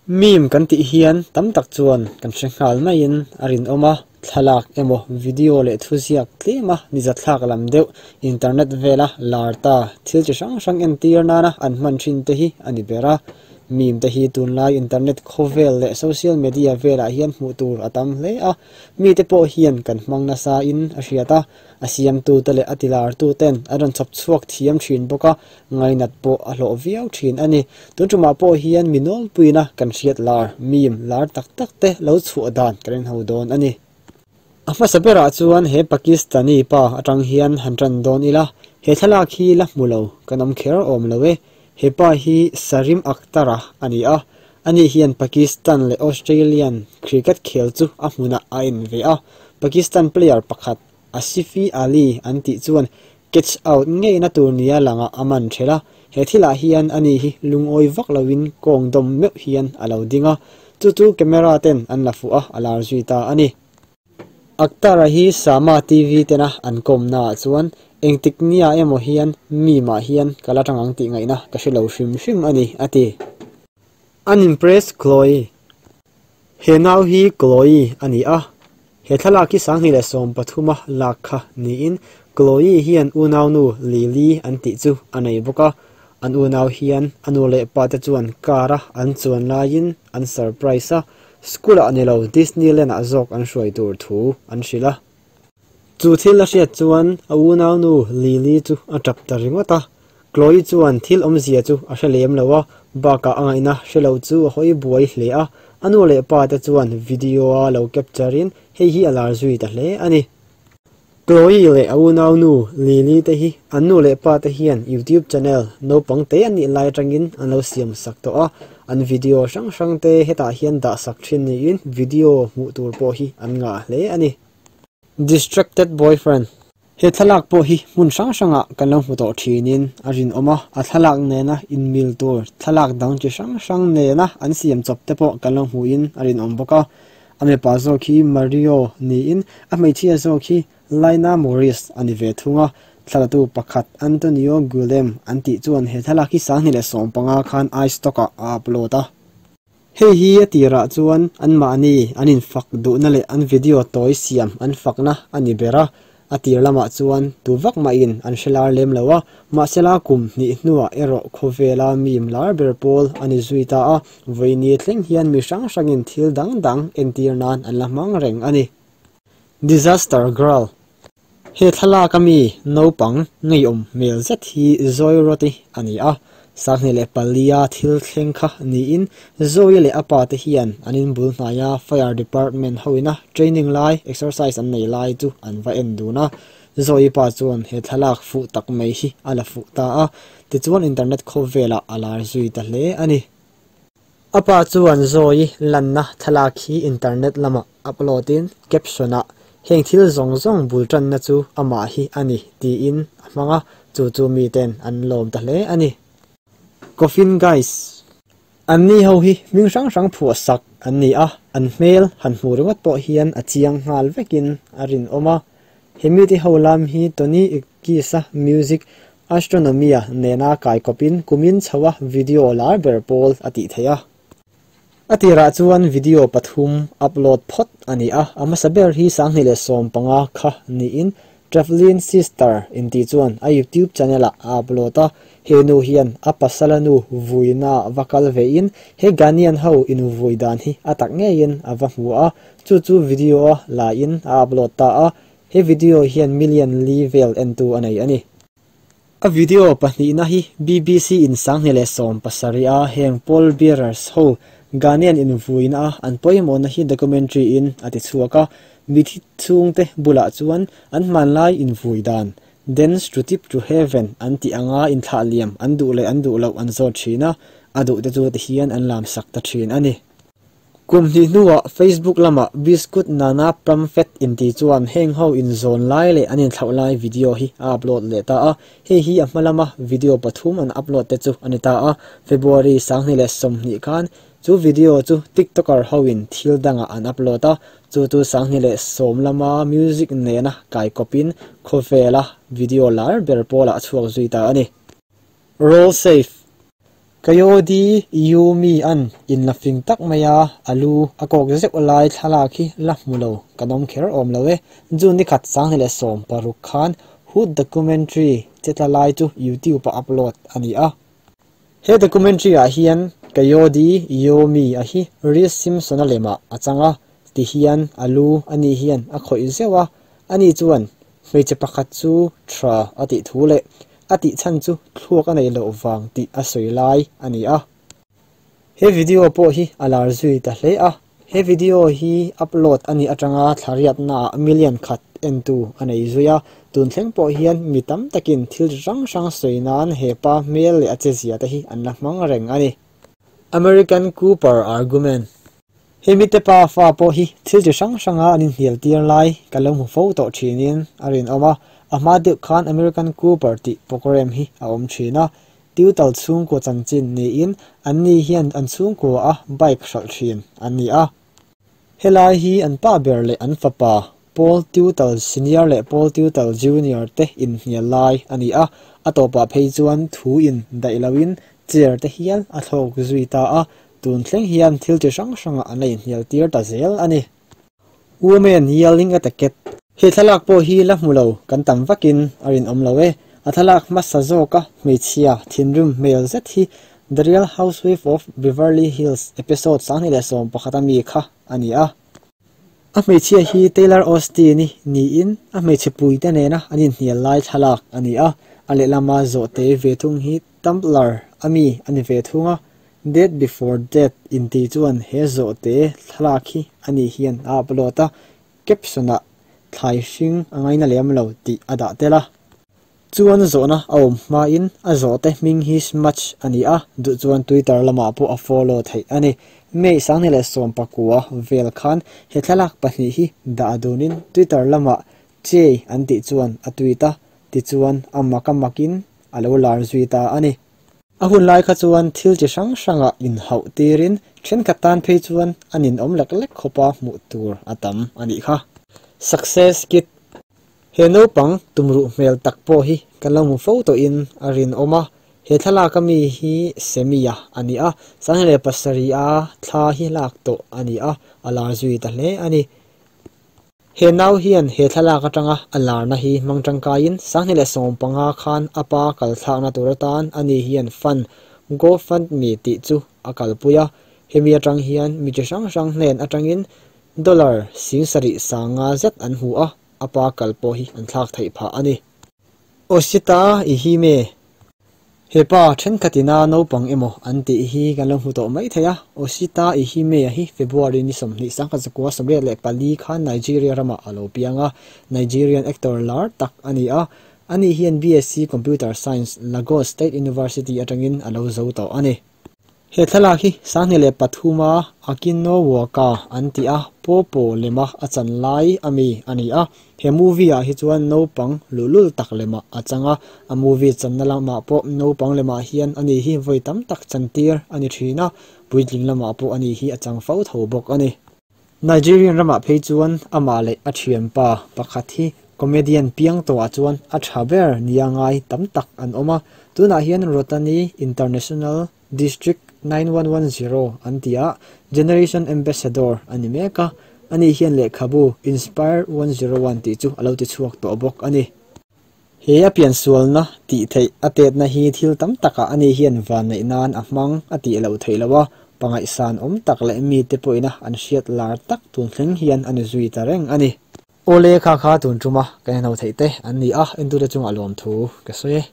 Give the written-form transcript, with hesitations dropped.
Meme kan tih hian tam tak chuan kan hre nghal maiin a rinawm a, thlalak emaw video leh thuziak tlema nizathlak lam deuh internet vela lar ta thil chi hrang hrang entir nana an hman thin te hi a ni ber a. Meme te hi tunlai internet khawvel leh social media velah hian hmuh tur a tam hle a, mite pawh hian kan hmang nasa in a hriat a, a siamtute leh a tilartuten an rawn chhawp chhuak thiam thin bawk a, Ngainat pawh a hlawh viau thin a ni. Tun tumah pawh hian mi nawlpuina kan hriat lar, meme lar tak tak te lo chhuah dan kan inho dawn a ni. A hmasa berah chuan he Pakistani pa atang hian han tan dawn ila, he thlalak hi la hmu lo kan awm kher awm lo e. He pa hi Sarim Akhtar-a a ni a, ani hian Pakistan leh Australian cricket khel chu a hmunah a en ve a. Pakistan player pakhat Asifi Ali an tih chuan Catch out ngeina tur nia langah a man ṭhelh a, he thilah hian ani hi lungawi vak loin kawng dawm meuh hian a lo ding a, chu chu camera ten an la fuh a, a lar zui ta a ni. Akhtar-a hi Sama TV tena an kawmnaah chuan engtik nia emaw hian mi mah hian ka la tang ang tih ngaihna ka hre lo hrim hrim a ni, a ti. Unimpressed Chloe. He nau hi Chloe a ni a, he thlalak hi 2013 a lak kha niin Chloe hian unaunu Lily an tih chu a nei bawk a, an unau hian a nu leh pa te chuan car a an chuan laiin an surprise a, school ah ni lo Disneyland ah zawk an hruai tur thu an hrilh a. Chu thil a hriat chuan a unaunu Lily chu a tap ta ringawt a, Chloe chuan thil awmzia chu a hre lem lo a, bakah a ngaihna hre lo chu a hawi buai hle a, a nu leh pa te chuan video a lo capture in hei hi a lar zui ta hle a ni. Chloe leh a unaunu Lily te hi an nu leh pa te hian YouTube channel naupang te an nih lai atangin an lo siam sak tawh a, an video hrang hrang te hetah hian dah sak thin niin video hmuh tur pawh hi an ngah hle a ni. Distracted Boyfriend He thlalak pawh hi hmun hrang hrangah kan lo hmu tawh thinin a rinawm a, a thlalak nena inmil tur thlalak dang chi hrang hrang nena an siam chawp te pawh kan lo hmuhin a rinawm bawk a. A mipa zawk hi Mario niin a hmeichhia zawk hi Laina Morris a ni ve thung a. Thlalatu pakhat Antonio Guillem an tih chuan he thlalak hi 2015 khan iStock-ah a upload a. Hei hi a tirah chuan anmahni an infak duhna leh an video tawi siam an fakna a ni ber a, a tir lamah chuan tu vak mahin an hre lar lem lo a, mahsela kum hnih hnuah erawh khawvela meme lar ber pawl a ni zui ta a, vawiini thleng hian mi hrang hrangin thil dang dang entir nan an la hmang reng a ni. Disaster Girl. He thlalak a mi naupang ngeiawm hmel zet hi Zoe Roti a ni a, 2004 a thil thleng kha niin Zoe leh a pa te hian an inbul hnaia Fire Department hoina training lai, exercise an nei lai chu an va en dun a. Zoe pa chuan he thlalak fuh tak mai hi a la fuh ta a, tichuan internet khawvelah a lar zui ta hle a ni. A pa chuan Zoe lanna thlalak hi internet lamah upload in caption ah heng thil zawng zawng bul tanna chu amah hi a ni tiin a hmang a, chu chu miten an lawm ta hle a ni. Coffin Guys Anni ho hi hming hrang hrang phuah sak an ni a, an hmel han hmuh ringawt pawh hian a chiang nghal vekin a rinawm a. He mite ho lam hi Tony Ikisa Music Astronomia nena kaikawpin kumin chho a video lar ber pawl a tih theih a. A tirah chuan video pathum upload phawt a ni a, a hmasa ber hi 2015 kha niin Travelling Sister intih chuan a YouTube channel-ah a upload a, he nu hian a pasala nu vuina va kal vein he Ghanaian ho invui dan hi a tak ngeiin a va hmu a, chu chu video-a laiin a upload ta a, he video hian million li vel entu a nei a ni. A video pahnihna hi BBC in 2017 a heng pall bearers ho Ghanaian invuina a an pawimawhna hi documentary in a ti chhuak a, mithi chhungte bulah chuan an hmanlai invui dan Dance to Tip to Heaven an tih anga inthlah liam an duh leh an duh loh an zawt thin a, a duhte chu tihian an lam sak ta thin a ni. Kum hnih hnuah Facebook lamah Biscuit Nana Plumfet inti chuan heng ho inzawn lai leh an inthlauh lai video hi a upload leh ta a, hei hi a hma lama video pathum an upload te chu a ni ta a. February 2020 khan chu video chu TikToker hoin thil dangah an upload a, chu chu 2010 lama music nena kaikawpin khawvela video lar ber pawlah a chhuak zui ta a ni. Roll Safe. Kayode Iyumi-a'n inla fing tak maia a lu a kawk zeuh lai thlalak hi la hmu lo kan awm kher awm lo e. June ni khat 2016 khan Hood documentary che tla lai chu YouTube-ah upload a ni a. He documentary-ah hian Kayode Iyomi-a hi Reece Simpson-a lemah a chang a, tihian a lu ani hian a khawih zeuh a, ani chuan hmeichhe pakhat chu tha a tih thu leh a tih chhan chu thluak a neih loh vang tih a sawi lai a ni a. He video pawh hi a lar zui ta hle a, he video hi upload a nih atanga thlariatnaah million khat entu a nei zui a, tun thleng pawh hian mi tam takin thil hrang hrang sawi nan he pa hmel leh a chezia te hi an la hmang reng a ni. American Cooper Argument. Hemi te pa fa pawh hi thil chi hrang hranga an inhnial tir lai ka lo hmu fo tawh thinin a rinawm a, a hma deuh khan American Cooper tih programme hi a awm thin a, Tutal chhungkua chanchin niin anni hian an chhungkua a bike hralh thin an ni a. Helai hi an pa ber leh an fapa Paul Tutal Senior leh Paul Tutal Junior te inhnial lai a ni a, a tawpah phei chuan thu in daih loin chair te hial a thlawk zui ta a, tun thleng hian thil chi hrang hrangah an la inhnial tir ta zel a ni. Woman yelling at a cat. He thlalak pawh hi la hmu lo kan tam vakin a rinawm lo e. A thlalak hmasa zawka hmeichhia thinrim hmel zet hi The Real Housewife of Beverly Hills episode 2011 a mi kha a ni a. A hmeichhia hi Taylor Austin-i niin a hmeichhe puite nena an inhnial lai thlalak a ni a. A lehlama zawhte ve thung hi Tumblr a mi a ni ve thung a. Death Before Death inti chuan he zawhte thlalak hi ani hian a upload a, caption-ah thlai hring a ngaina lem lo tih a dah tel a. Chuan zawhna a awm hmain a zawhte hming hi Smudge a ni a, duh chuan Twitter lamah pawh a follow theih a ni. May 2019 vel khan he thlalak pahnih hi dah dunin Twitter lamah Chei an tih chuan a tweet a, tichuan a mak a makin a lo lar zui ta a ni. A hun lai kha chuan thil chi hrang hrangah inhauh tirin thenkhat tan phei chuan a ninawm lek lek khawpa hmuh tur a tam a nih kha. Success Kit He naupang tumruh hmel tak pawh hi kan lo hmu fo tawhin a rinawm a, he thlalak a mi hi Semia a ni a, 2007 a thla hi lak tawh a ni a, a lar zui ta hle a ni. He nau hian he thlalak atanga a larna hi hmang tangkaiin 2015 khan a pa kalthlakna tur atan ani hian fund GoFundMe tih chu a kalpui a, hemi atang hian mi chi hrang hrang hnen atangin dollar 75,000 zet an hmu a, a pa kal pawh hi an thlak theih phah a ni. Osita Ihime He pa thenkhatina naupang emaw an tih hi kan lo hmu tawh mai thei a, Osita Ihime-a hi February ni 20 1984 khan Nigeria ramah a lo piang a, Nigerian actor lar tak a ni a, ani hian BSc Computer Science Lagos State University atangin a lo zo tawh a ni. He thlalak hi 2003 a Akinowaka an tih a Popo lema a chan lai a mi a ni a, he movie ah hi chuan naupang luhlul tak lemah a chang a, a movie channa lamah pawh naupang lemah hian ani hi vawi tam tak chantir a ni thin a, puitling lamah pawh ani hi a chang fo tho bawk a ni. Nigerian ramah phei chuan amah leh a thianpa pakhat hi comedian piang tawhah chuan a tha ber nia ngai tam tak an awm a, tunah hian Rotani International District 9110 an ti a, Generation Ambassador a ni mek a, ani hian lehkhabu Inspire 101 tih chu a lo ti chhuak tawh bawk a ni. He a piansualna tih theih a tetna hi thil tam takah ani hian vanneih nan a hmang a tih loh theih loh a, pangaihsan awm tak leh mite pawhina an hriat lar tak tun thleng hian a ni zui ta reng a ni. Awle kha kha tun tuma kan inho theih te an ni a, entute chungah lawmthu ka sawi e.